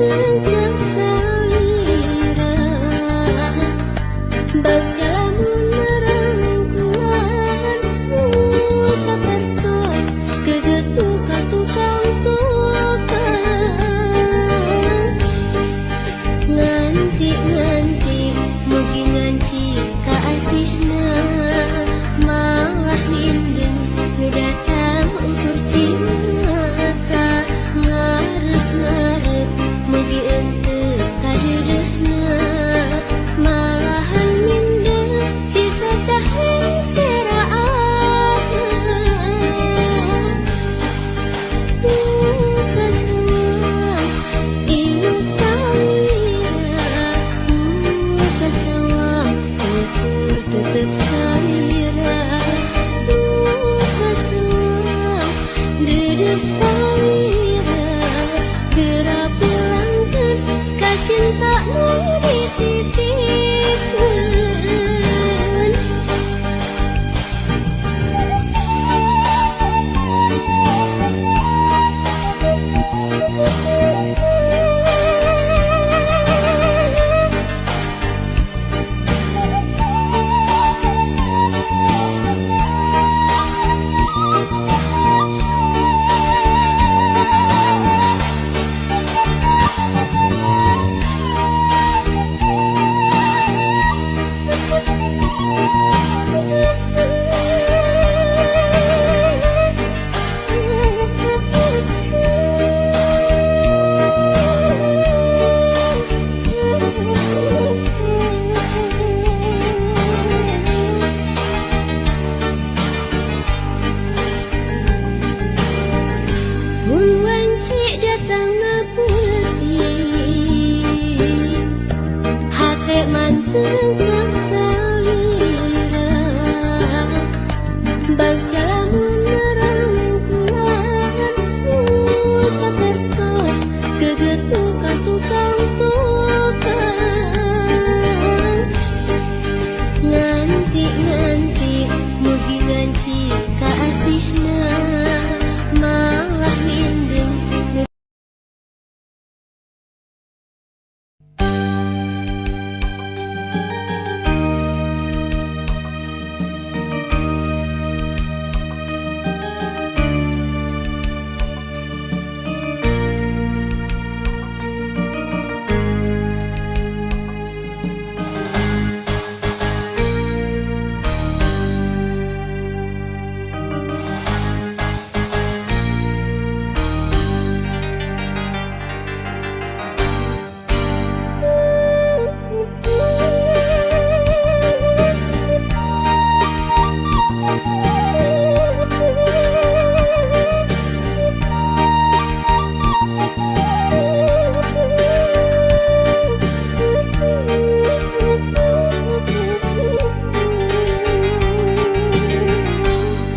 manteng ka salira. Bagja lamun merangkulan sapertos gegetu ka tukang tukang. Nganti-nganti mugi nganci ka asihna, malah mindeng nu datang ukur cimata. Ngarep-ngarep mugi ente kadeudeuhna, malahan mindeng cisocahe seraatna. Nu kasawang imut salira, nu kasawang ukur tetep salira, nu kasawang deudeuh salira. Geura pulangkeun ka cinta nu dititipkeun. Mun wanci datangna peuting, hate manteng ka salira. Bagja lamun merangkulan sapertos gegetu ka tukang tukang. Nganti-nganti mugi nganci ka asihna, malah mindeng nu.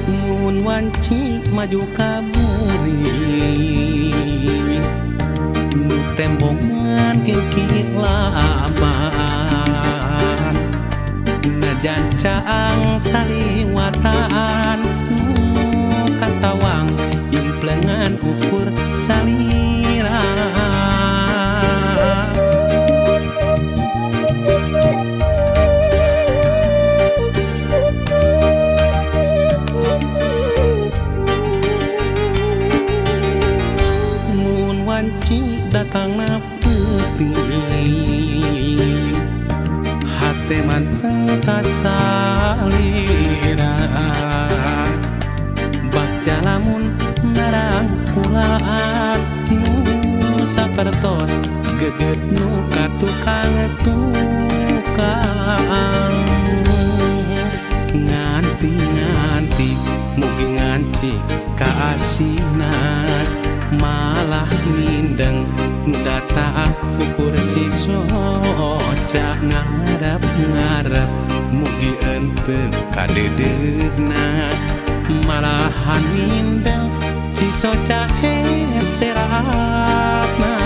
Mun wanci maju ka buri, nu tembongan kingkit laban, najan caang saliwatan, nu kasawang implengan ukur salira. Mun wanci datangna peuting, hate manteng ka salira. Bagja lamun narangkulan nu sapertos geget nu ka tukang tukang. Nganti-nganti mugi nganci ka asihna, malah mindeng nu datang ukur cisoca. Ngarep-ngarep mugi ente kadeudeuhna, malahan mindeng cisoca seratna.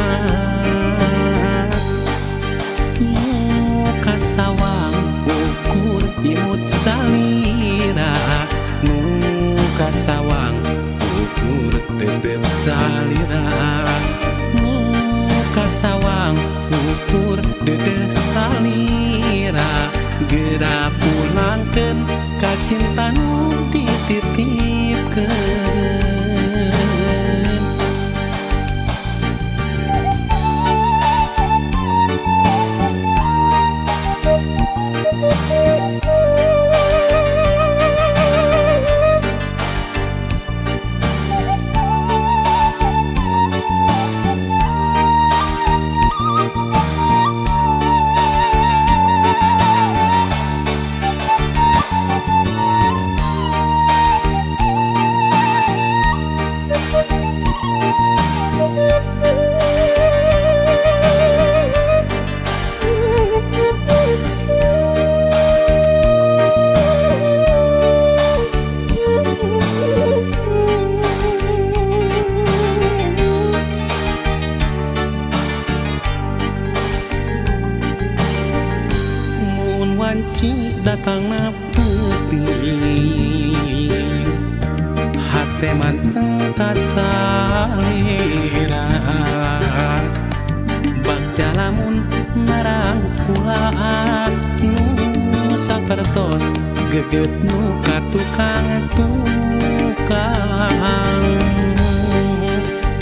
Nu kasawang ukur imut salira, nu kasawang ukur tetep salira, nu kasawang. Geura pulangkeun ka cinta nu dititipkeun. Mun wanci datangna peuting, hate manteng kasalira. Bagja lamun narangkulaan nu sapertos geget nu ka tukang tukang.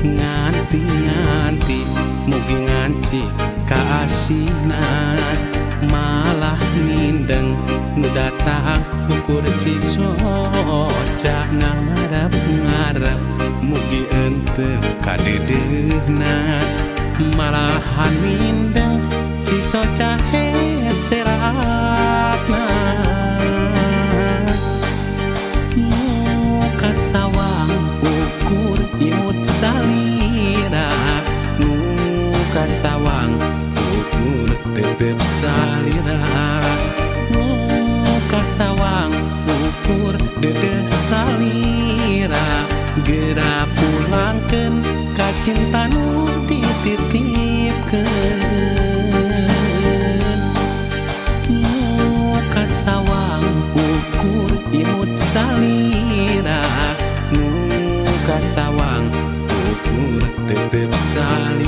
Nganti-nganti mugi nganci kaasinan, malah mindeng nu datang ukur cisoca. Ngarep-ngarep mugi enteu kadeudeuhna, malahan mindeng cisoca heseratna. Nu kasawang ukur imut salira, nu kasawang ukur tetep salira, nu kasawang ukur dedeh salira. Geura pulangkeun ka cinta nu dititipkeun. Nu kasawang ukur imut salira, nu kasawang ukur tetep salira.